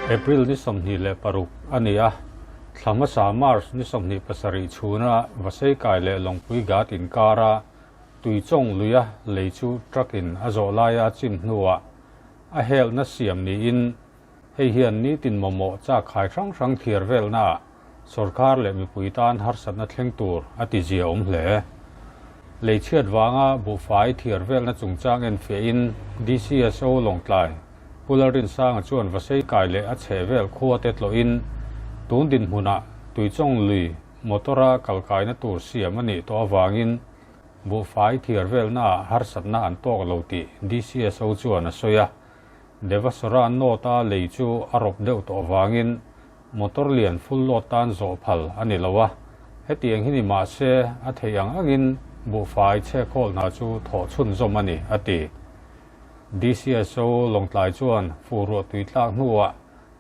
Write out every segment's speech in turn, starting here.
April ni 26 a ni a, thla hmasa March ni 27 chhuna Vaseikai leh Lawngpui Ghat inkara Tuichawng luia lei chu truck in a zawh laia a chim hnuah a helhna siam niin hei hian nitin mamawh chak khai hrang hrang thiar velnaah Sorkar leh mipui tan harsatna thleng tur a ti zia awm hle. Lei chhiat vanga buhfai thiar velna chungchang enfiahin DCSO Lawngtlai Pu Lalrinsanga chuan Vasei kai leh a chheh vel khua te tlawhin tun dinhmunah Tuichawng lui motor-a kalkaina tur siam a nih tawh avangin buhfai thiar velnaah harsatna an tawk lo tih DCSO chuan a sawi a. Devasora North-a lei chu a rawp deuh tawh avangin Motor lian full load tan zawh phal a ni lo a, hetiang hi ni mah se a theih ang angin buhfai chhekhawl hna chu thawh chhunzawm a ni, a ti. DCSO Lawngtlai chuan fuh ruah tui tlak hnuah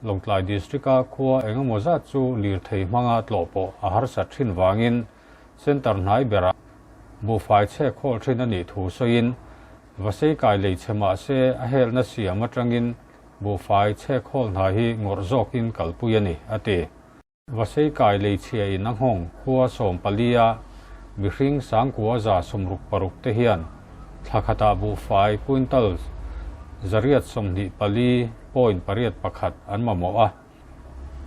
Lawngtlai District-a khua eng emaw zat chu lirthei hmanga tlawh pawh a harsat thin vangin Centre hnai berah buhfai chhekhawl thin a nih thu sawiin Vaseikai lei chhe mah se a helna siam atangin Buhfai chhek hawl hna hi ngawrh zawkin kalpui a ni, a ti. Vaseikai leichhia in a nghawng khua 14 a mihring 9,166 te hian thla khatah buhfai quintal 824.81 an mamawh a.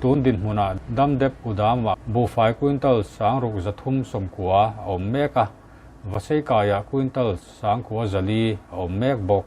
Tun dinhmunah Damdep Kudamah buhfai quintal 6,390 a awm mek a, Vaseikaiah quintal 9,400 a awm mek bawk.